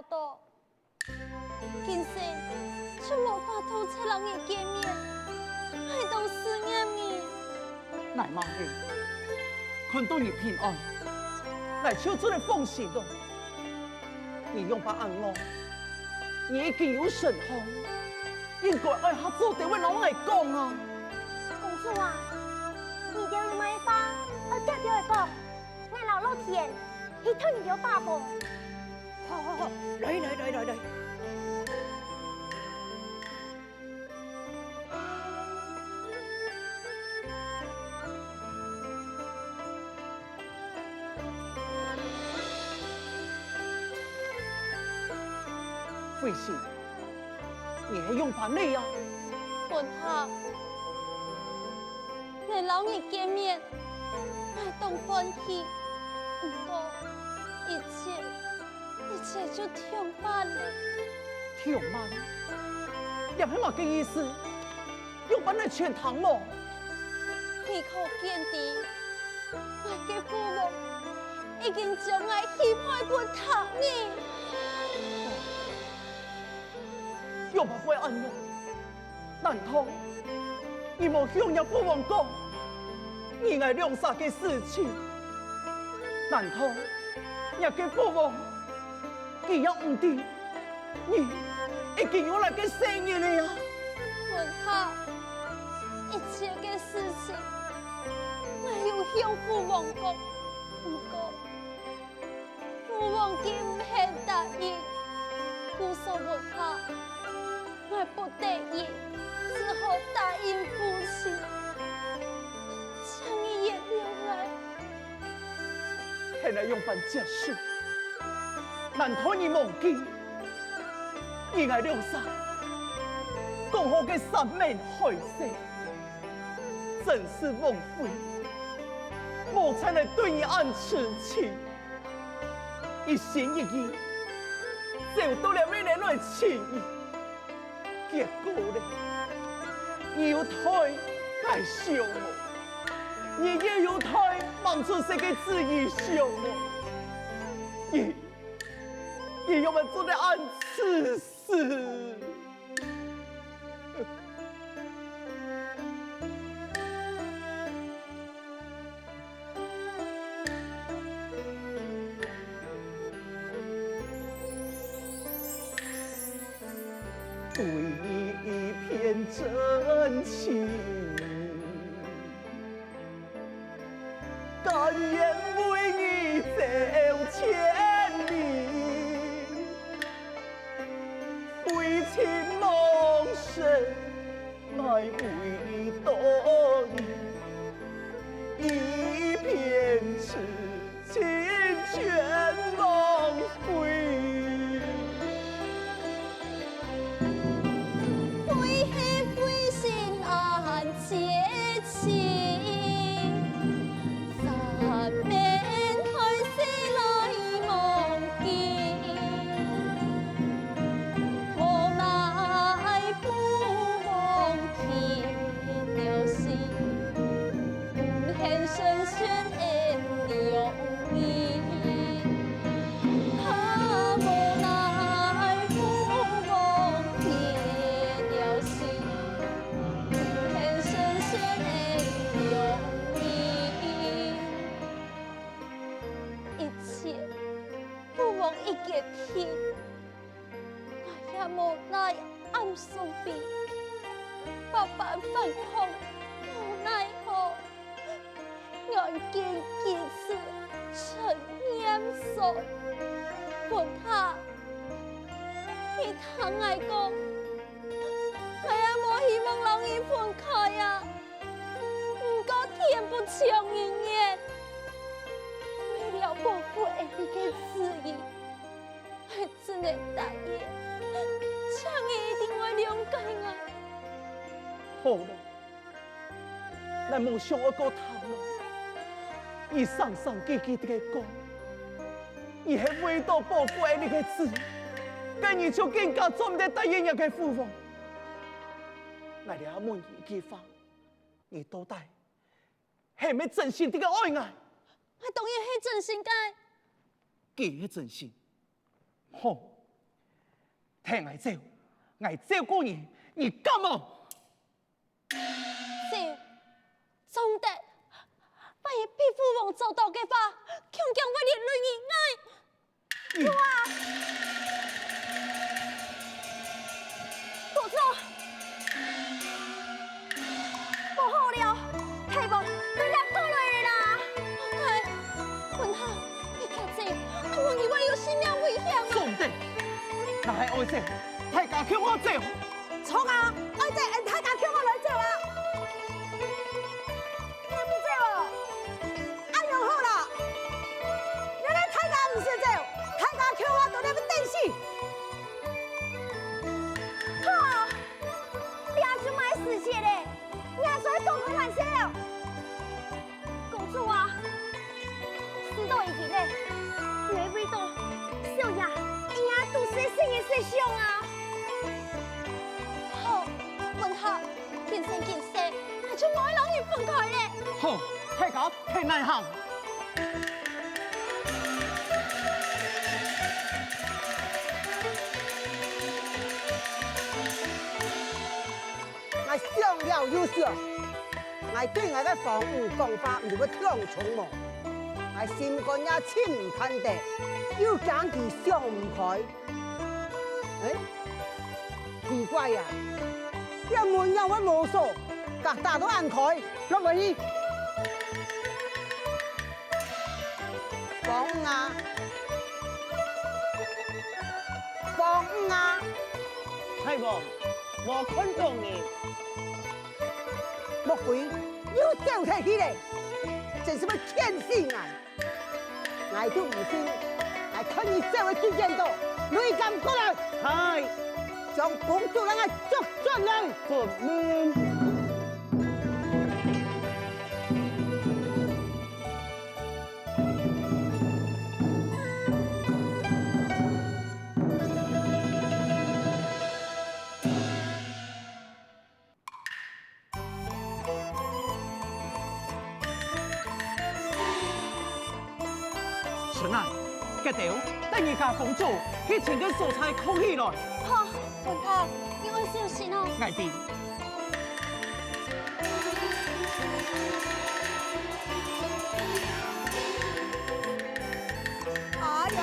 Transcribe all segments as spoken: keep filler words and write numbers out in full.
到，今生就無法度再摎你見面，𠊎當思念你。乃瑪麗，看到你平安，𠊎就做得放心咯。你仰般恁戇？你已經有身項，應該愛較早兜仔摎𠊎講啊！公主啊，你兜有麼个話，愛遽兜仔講。 𠊎摎老天去替你兜把風。好好好，來來來來來。惠信，你係仰般呢啊？文夏， 能摎你見面，𠊎當歡喜。毋過，一切，一切就忒慢了。忒慢？這係麼个意思？仰般來全聽無？你可見得，𠊎个父王已經將𠊎許配分別人。仰般會恁樣？ 難道你無向若父王講，你𠊎兩儕个事情？難道若个父王佢也毋知你已經有倈仔个身影了啊？文夏，一切个事情，𠊎有向父王講，毋過， 父王佢毋肯答應，故所文夏，𠊎不得已，只好答應父親，請你原諒𠊎。係𠊎仰般接受？難道你忘記，你𠊎兩儕講好个山盟海誓，真是枉費，無才來對你恁痴情。 一心一意，走到這位來尋你，結果呢，你又太介紹我，你也又太望出世个主意想我，你，你仰會做得恁自私？ 為你一片真情，甘願為你走千里。為情夢醒，愛為你多年，一片痴 情全枉費。為何會心恁絕情，三面海誓來忘記，無奈父王鐵了心。 一切，父王已決定，𠊎也無奈暗送你，百般反抗，無奈何。 軟禁幾尺成鹽酸。文夏，你聽𠊎講，𠊎也無希望摎你分開啊。毋過天不從人願，為了保護𠊎俚个子女，𠊎只能答應，請你一定愛諒解𠊎。好了， 𠊎無想愛過談了。你生生句句个講，你係為著保護𠊎俚个子，該你就更加做毋得答應若个父王。𠊎這下問你一句話，你到底係毋係真心个愛𠊎？𠊎當然係真心个。 佢係真心。好，聽𠊎走，𠊎照顧你，你敢無？走，總得，萬一被父王找到个話，恐驚會連累你𠊎。 你……啊！公主，無好了，大王，佢掠過來了啦！哎，文夏，你遽走，啊無你會有性命危險啊！總得，若係愛走，大家共下走。著啊，愛走，俺大家共下來走啊！你毋走哦？ 恁樣好啦，恁樣大家毋使走，大家共下在這等死。好，這就無時節咧，若係講好還少。公主啊，事到如今咧，你為著少爺，一定愛多想一想啊。好，文夏， 今生今世，𠊎就無愛摎你分開咧。好，大家𢯭來行。𠊎想了又想，𠊎對𠊎个皇后講話毋會忒衝動，𠊎心肝也靜毋盼得，又驚佢想毋開。 欸，奇怪啊，這門仰會無鎖，隔打到恁開，落來去。皇后啊，皇后啊！大王，無看著人。莫非又走忒去咧？真係會譴死𠊎！ 𠊎都毋信，𠊎看你走个幾遠到，你敢過來？係。將公主摎𠊎捉轉來！遵命。 春蘭，該兜，等你家公主去尋个所在囥起來。好，文夏，你愛小心哦。𠊎知。哎喲，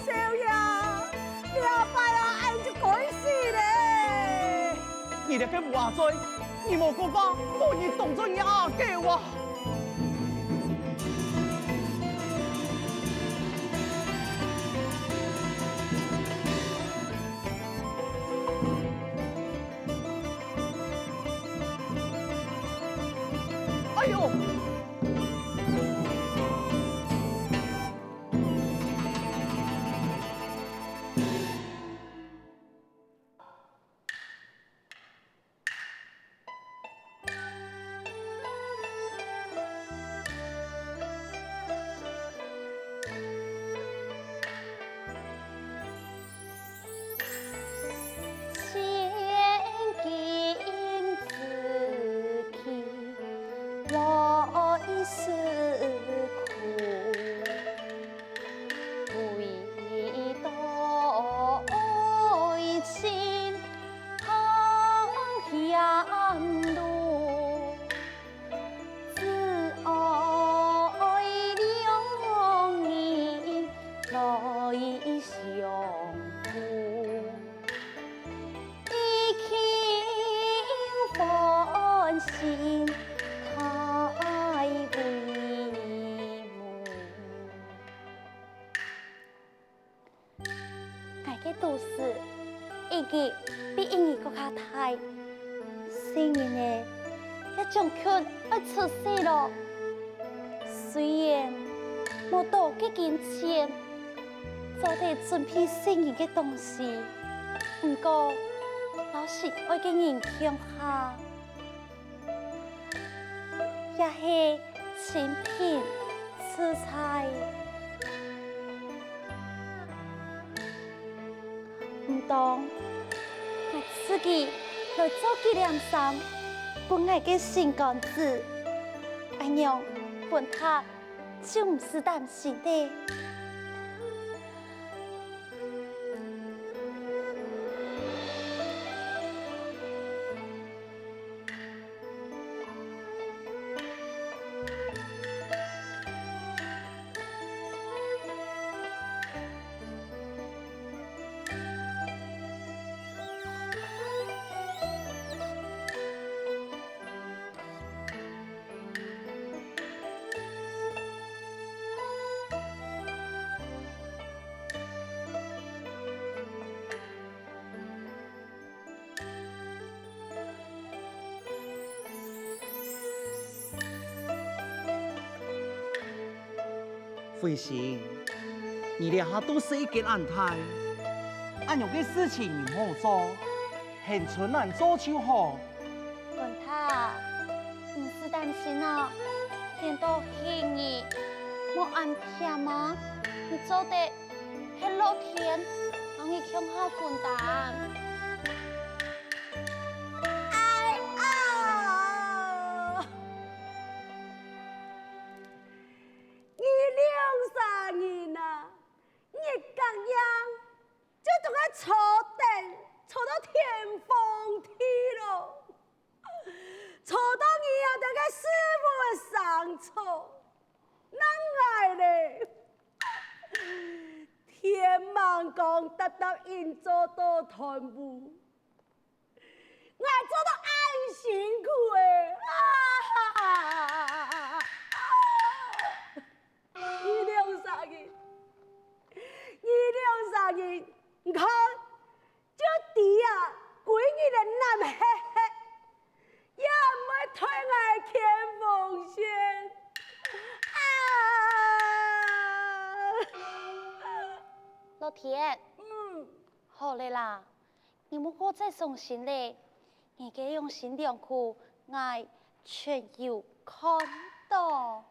少爺，這擺啊，俺就該死咧！ 你這个烏鴉嘴，你無講話，無人當做你阿哥啊！哎喲！ 千金之期，来时苦。 唯独爱情好险路，只爱两人来相扶。 以求欢心太为梦。𠊎个肚屎一日比一日更加大，細人仔也將近愛出世了。雖然無多个金錢， 做得準備細人个東西，毋過摎心愛个人共下，也係清貧自在。毋當，𠊎自己來做幾領衫，分𠊎个心肝子，恁樣分佢 就毋使擔心咧。慧心，你這下都細人仔恁大，恁樣个事情你莫做，喊春蘭做就好。文泰，你毋使擔心啊，顛倒係你，莫恁偏啊，你做得喊樂天，摎你共下分擔。哎啊！ 你兩儕人啊，日甲夜就同𠊎坐等，坐到天荒地老，坐到你啊，這个死活生草，那𠊎咧，天吂光，搭搭應做到斷烏。 𠊎做到恁辛苦欸！啊！你兩儕人，你兩儕人，你看，就知啊，歸日个懶核核，也毋會替𠊎牽紅線。啊！樂天，嗯。好咧啦， 你莫過再傷心咧，你該樣心量苦，𠊎全有看到。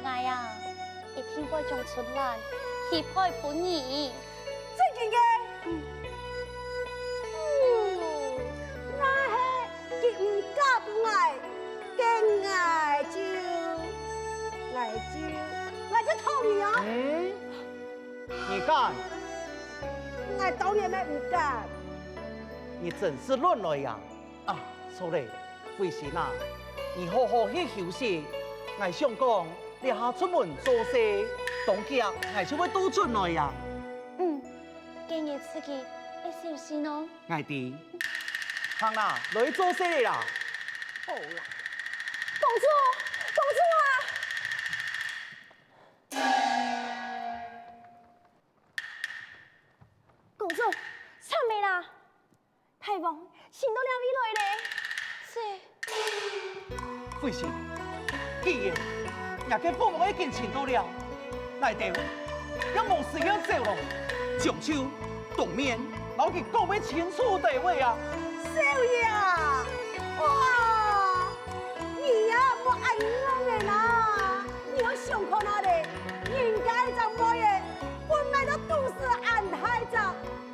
𠊎啊，一定會將春蘭許配分你。正經个？嗯。嗯，若係佢毋嫁分𠊎，該𠊎就，𠊎就，𠊎就討你哦。嗯？你敢？𠊎當然係毋敢。你真係亂來呀！ 啊，著咧，慧心啊，你好好去休息。𠊎想講，這下出門做事，當遽𠊎就會倒轉來呀。嗯，今日自己愛小心哦。𠊎知。行啦，來做事咧啦。好啦。公主，公主啊！公主，慘咧啦！ 大王，尋到這位來咧。是。慧心，既然若个父王已經尋到了，𠊎兜也無時間走咯，將就當面摎佢講个清楚地位啊。少爺啊，哇，你啊，莫恁戇个啦！你愛想看啊咧，人家一隻妹仔，分賣到肚屎恁大隻，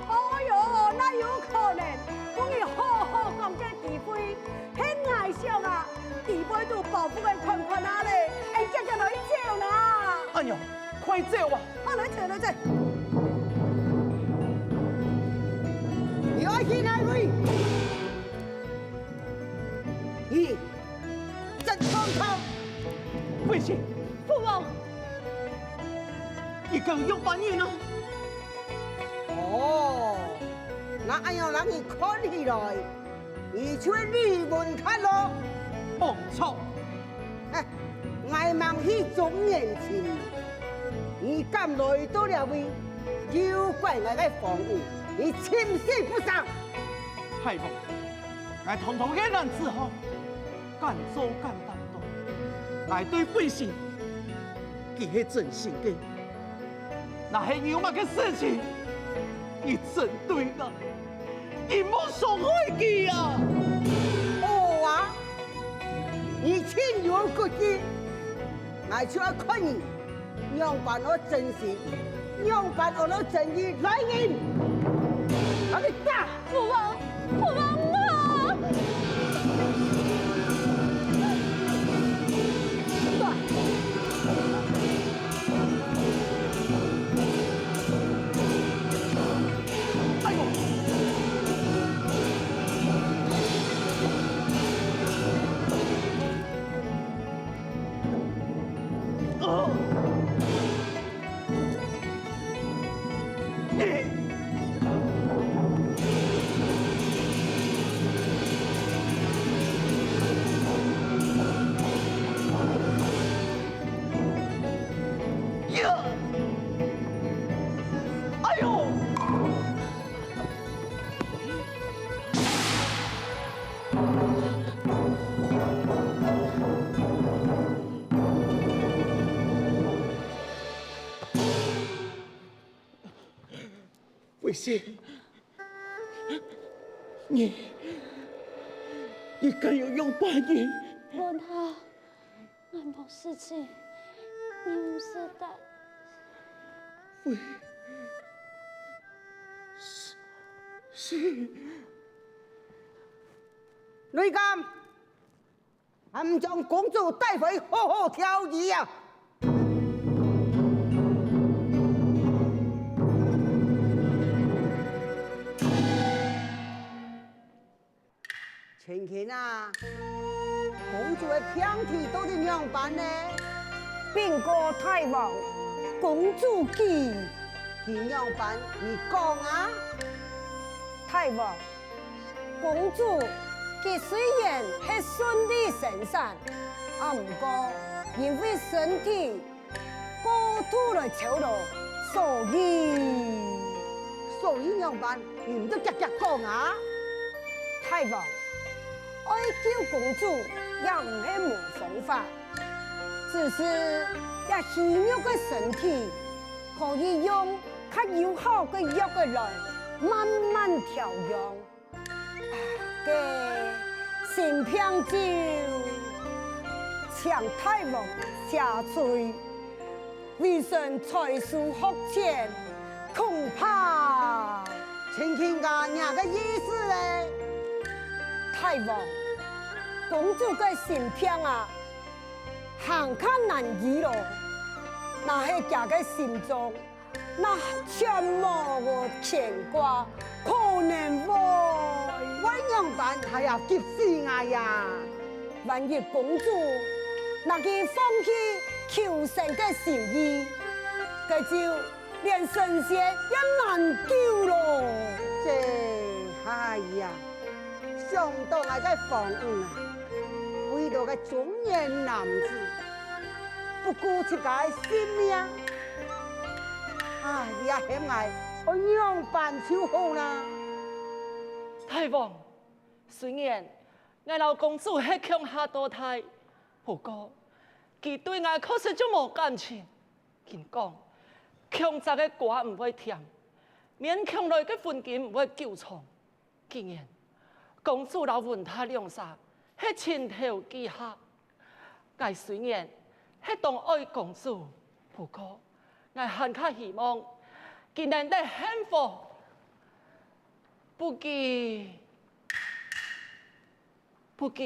哦喲，哪有可能？分你好好講个機會，係𠊎想啊，佢背肚包袱个款款啊咧，𠊎遽遽來走啦。恁樣，快走啊！好，來走，來走。你愛去哪位？你 真荒唐！慧心，父王，你敢有辦法呢？哦，那恁樣摎你看起來，你就係李文泰咯。戇畜！哎，𠊎吂去中原尋你，你敢來到這位，又拐𠊎个荒野，你尋死不成！大王， 𠊎堂堂个男子漢，敢做敢擔當。𠊎對慧心，佢係真心个。若係有麼个事情，你針對𠊎，你莫傷害佢啊！好啊，你情有骨氣，𠊎就愛看你 仰般好真心，仰般好摎正義來人，摎佢打！父王，父王啊！心，你，你該要仰般呢？文泰，𠊎無事情，你毋使擔。會，是，是。雷公！ 還毋將公主帶回好好調理啊！千金啊，公主个病體到底仰般呢？稟告大王，公主佢……佢仰般？你講啊！大王， 公主，佢雖然係順利生產，啊毋過因為身體過度來操勞，所以……所以仰般？你毋得遽遽講啊！大王，愛救公主也毋係無方法，只是這虛弱个身體，可以用較有效个藥仔來慢慢調養。 該心病就請大王謝罪，為臣才疏學淺，恐怕……千金啊，你个意思咧？大王，公主个心病啊，還較難醫囉，若係厥个心臟 若全無牽掛，可能會……會仰般，還要急死𠊎呀！萬一公主若佢放棄求生个心意，該就連神仙也難救囉。這……哎呀！ 想到𠊎个皇恩啊，為著个中年男子，不顧自家个性命，啊，這下𠊎愛仰般就好啦？大王，雖然𠊎摎公主係共下到大，不過佢對𠊎確實就無感情。人講，共摘个瓜毋會甜，勉強來个婚姻毋會久長。 既然公主摎文泰兩儕係情投意合，𠊎雖然係當愛公主，不過𠊎還較希望佢能得幸福。不過，不過，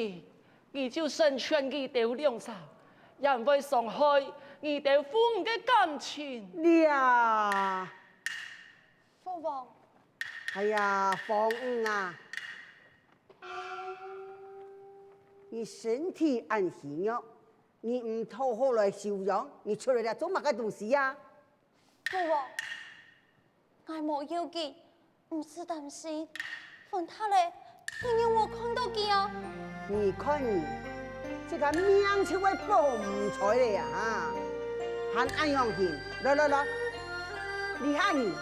你就成全佢兜兩儕，也毋會傷害你兜父女个感情。這……父王， 哎呀，芳英啊，你身體恁虛弱，你毋討好來休養，你出來這做麼个東西啊？父王，𠊎無要緊，毋使擔心。文泰咧，你仰無看著佢啊？你看你，這个命就會保毋在咧啊！還恁樣形，來來來，這下你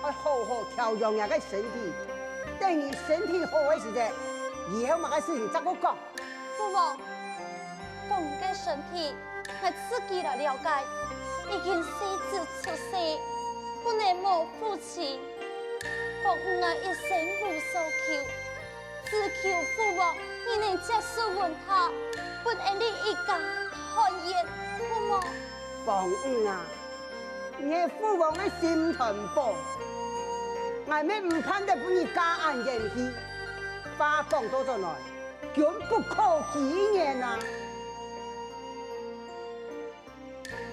愛好好調養若个身體，等你身體好个時節，以後麼个事情再過講。父王，講个身體，𠊎自家來了解，已經四子出世，不能無父親，講𠊎一生無所求，只求父王你能接受文泰，分𠊎俚一家團圓，好無？芳英啊， 你係父王个心肝寶，𠊎乜毋盼得分你嫁恁遠去。話講倒轉來，君不可欺人啊！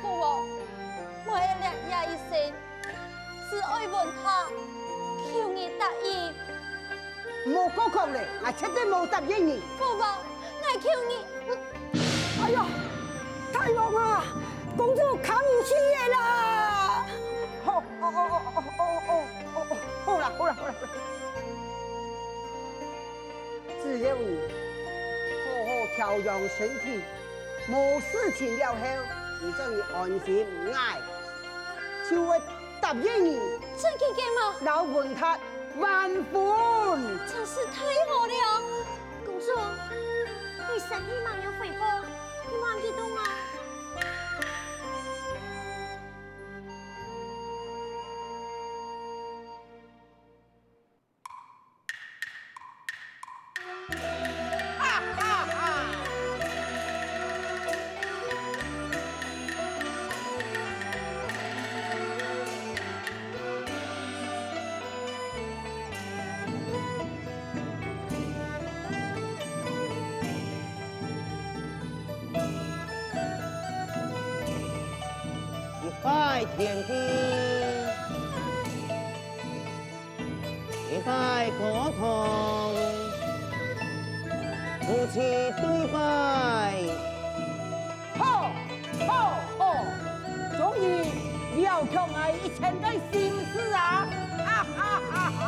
父王，𠊎這一生只愛文泰，求你答應。 莫過講咧，𠊎絕對無答應你。父王，𠊎求你。哎呀，大王啊，公主扛毋起了啦！好，哦哦哦哦哦哦哦哦，好啦好啦好啦好啦。只要你好好調養身體，無事情了後，你叫你安心，𠊎就會 答應你，真个嗎？摎文泰完婚。真是太好了！公主，你身體吂有恢復，你莫恁激動啊！天地，一拜高堂，夫妻對拜。好，好，好，終於了卻𠊎一切个心事啊！哈哈哈哈！